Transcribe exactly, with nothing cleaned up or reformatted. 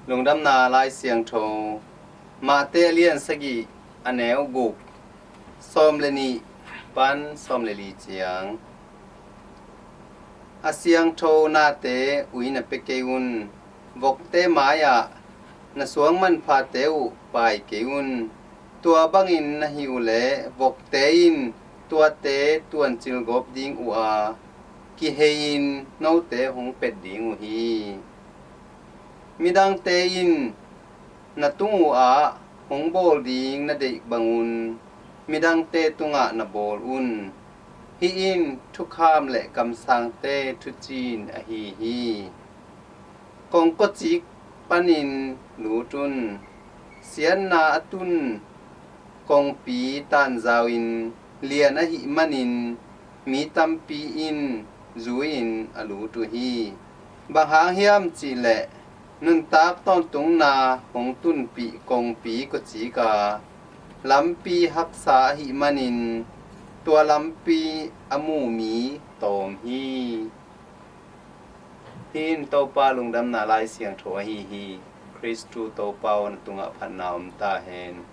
Lungdamna Lai Siangtho, Mate a lian sagih, a neu guk, sawm le nih pan sawm le li ciang. A siangtho nate ui na pia kei un, vokte mai-ah na suang manphate uh pai kei un. Tua bangin na hih uhleh vokte in tuate tuancil gawp ding uh a, kihei-in note hong pet ding uh hi. Midangte in na tung uh ah hong bawl ding na deih bangun midangte tungah na bawl un. Hih in thukham le kamsangte thucin ahi hi. Kong kawcik panin lut un. Siatna a tun kongpi tanzau-in lian ahih manin mi tampi in zui-in a lut uh hi. Bang hang hiam cihleh nuntak tawntungna hong tunpih kongpi kawcik a, lampi haksa ahih manin tua lampi a mu mi tawm hi. Hih in Topa lungdamna Lai Siangtho ahi hi. Khristu Topa aw, na tungah phatna om ta hen.